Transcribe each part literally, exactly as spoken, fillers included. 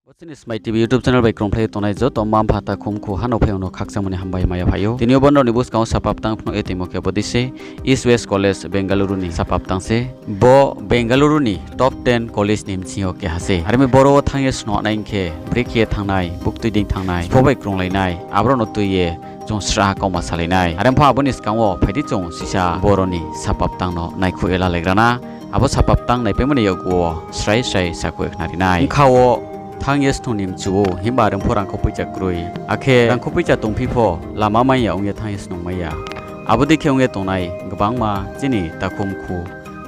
Bo chini Smai T V YouTube channel bai krungphlai ye tongnai joto mma mpha takhu mkhu hano phaiyong no khakchangmo ni hambai maya phai ou. Tini yo bo nrao ni buskang wo sapaptang phnuh ye tongmo khe bo dei se East West College Bengaluru ni sapaptang se. Bo Bengaluru ni top ten college ni bsing yo keha se. Are mi boro wo thanng ye snungnai hing khe, brekhe ye thanngnai, buktui dei thanngnai, sbo bai krunglai nai, aboro no tui ye chung srahha kauma salai nai. Are pho abo ni skang wo phai di chung sisa boro ni sapaptang no naikhouh ye lalaigra na. Abo sapaptang naipaimo ni yakgu wo srai srai sakhouh ye khnari nai. Bkha wo thanng ye snung ni mchu ou, himba are pho rangkhou poicha kroi. Akhe rangkhou poicha tongphi pho lama mai ya ong ye thanng ye snungmai ya. Abo dei khe ong ye tongnai gbangma chini takhu mkhu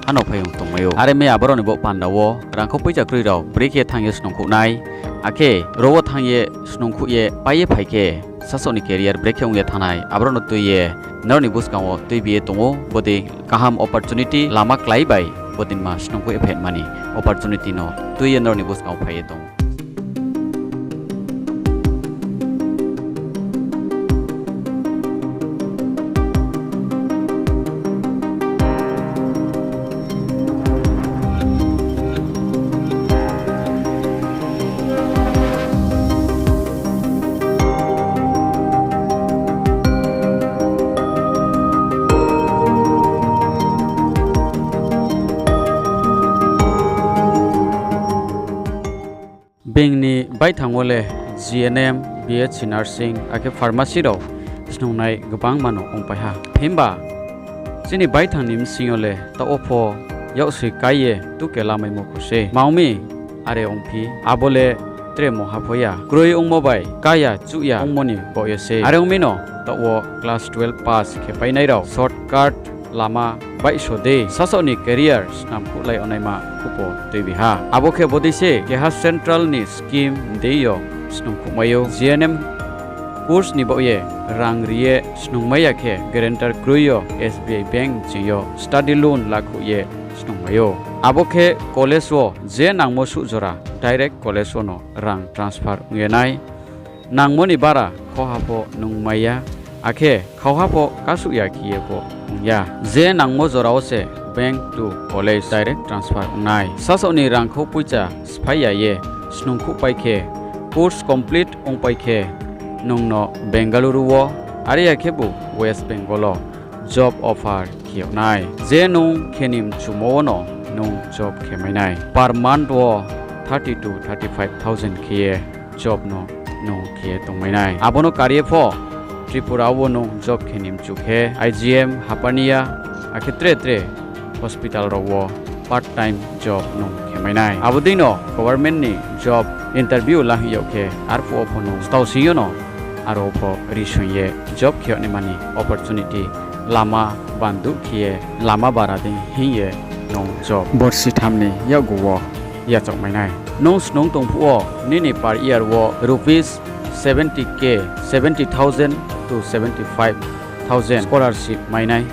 hano phaiyong tongmai ou. Are mi aboro ni bo panda wo rangkhou poicha kroi rao brekhe thanng ye snungkhouh nai, akhe ro wo thanng ye snungkhouh ye pai ye phai khe sasaoh ni career brekhe ong ye thanngnai, aboro no tui ye nrao ni buskang wo tuibi ye tong ou. Bodei kaham opportunity lama klái bai bodei ma snungkhouh ye phaima ni opportunity no tui ye nrao ni buskang wo phai ye tong ou. Being ni baithang wo le G N M, B S C nursing, akhe pharmacy rao snungnai gbangma no ongpai ha. Himba chini baithang ni bsing yo le taoh wo pho yaksoi kái ye tuke lamaimo kho se. Ma ong mi, are ongphi, abo le tre mungha pho ya. Kroi ongmo bai ká ya, chuh ya ongmo ni baoh ye se. Are ong mi no taoh wo class twelve pass khe painai rao shortcut lama baihso dei sasaoh ni career snamkhouhlai yagnaima khupo tuibi ha. Abo khe bodei se keha central ni scheme deing yo snungkhouhmai ou. G N M course ni baoh ye rang ri ye snungmai ya khe guarantor kroi yo S B I bank ching yo study loan lakhouh ye snungmai ou. Abo khe college wo je nangmo suh jora direct college wo no rang transfer ong ye nai. Nangmo ni bara khoha pho nung mai ya, akhe khauha pho kasuh ya khe ye pho ong ya. Je nangmo jora wo se bank to college direct transfer ong nai. Sasaoh ni rangkhou poicha sphái ya ye snungkhouhpai khe, course complete ongpai khe, nung no Bengaluru wo, are ya khebu West Bengal wo job offer khe yag nai. Je nung khe ni mchumo wono nung job khe mai nai. Per month wo thirty to thirty five thousand khe ye job no nung khe ye tongmai nai. Abo no kar ye pho Tripura wo nung job khe ni mchu khe I G M, Hapania, akhe tre tre hospital rao wo part time job nung khe mai nai. Abo dei no government ni job interview la hing yag khe, arphuh wo pho nung stao sing yo no aro pho risoing ye job khe yag naima ni opportunity lama banduh khe ye lama bara dei hing ye nung job borsi tham ni yakgu wo yachaoh mai nai. Nung snung tong phuh wo nini per year wo rupees seventy K, seventy thousand to seventy five thousand scholarship mai nai.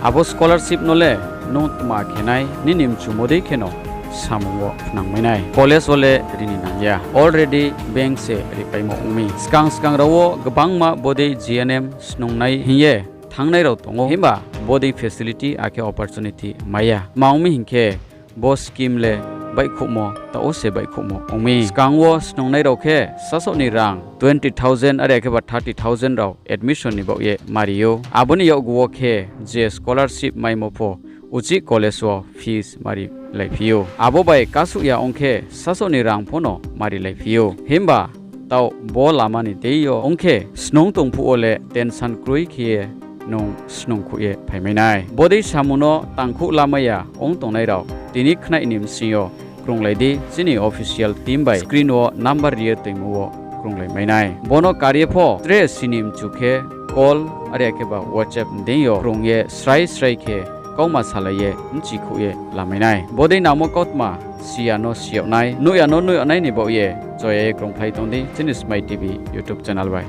Abo scholarship no le nung tma khe nai, nini mchumo dei kheno samung wo phnang mai nai. College wo le ri ni nang ya, already bank se ripaimo ong mi. Skang skang rao wo gbangma bodei G N M snungnai hing ye thanngnai rao tong ou, himba bodei facility akhe opportunity mai ya. Ma ong mi hing khe, bo scheme le baihkhouhmo, taoh wo se baihkhouhmo ong mi. Skang wo snungnai rao khe sasaoh ni rang twenty thousand are ya khe ba thirty thousand rao admission ni baoh ye mari ou. Abo ni yakgu wo khe je scholarship maimo pho uchih college wo fees mari laiphi ou. Abo bai kasuh ya ong khe sasaoh ni rang pho no mari laiphi ou. Himba taoh bo lama ni deing yo ong khe snung tong phuh wo le tension kroi khe ye nung snungkhouh ye phaimai nai. Bodei samung no tangkhouh lamai ya ong tongnai rao tini khnaih ni bsing yo krunglai di, chini official team bai screen wo number ri ye toingmo wo krunglai mai nai. Bono kar ye pho tre sini mchu khe call are ya khe ba WhatsApp deing yo krung ye srai srai khe kauma salai ye bchikhouh ye lamai nai. Bodei nangmo kautma si ya no si yag nai, nuh ya no nuh yag nai ni baoh ye choya ye krungphlai tong di chini Smai T V YouTube channel bai.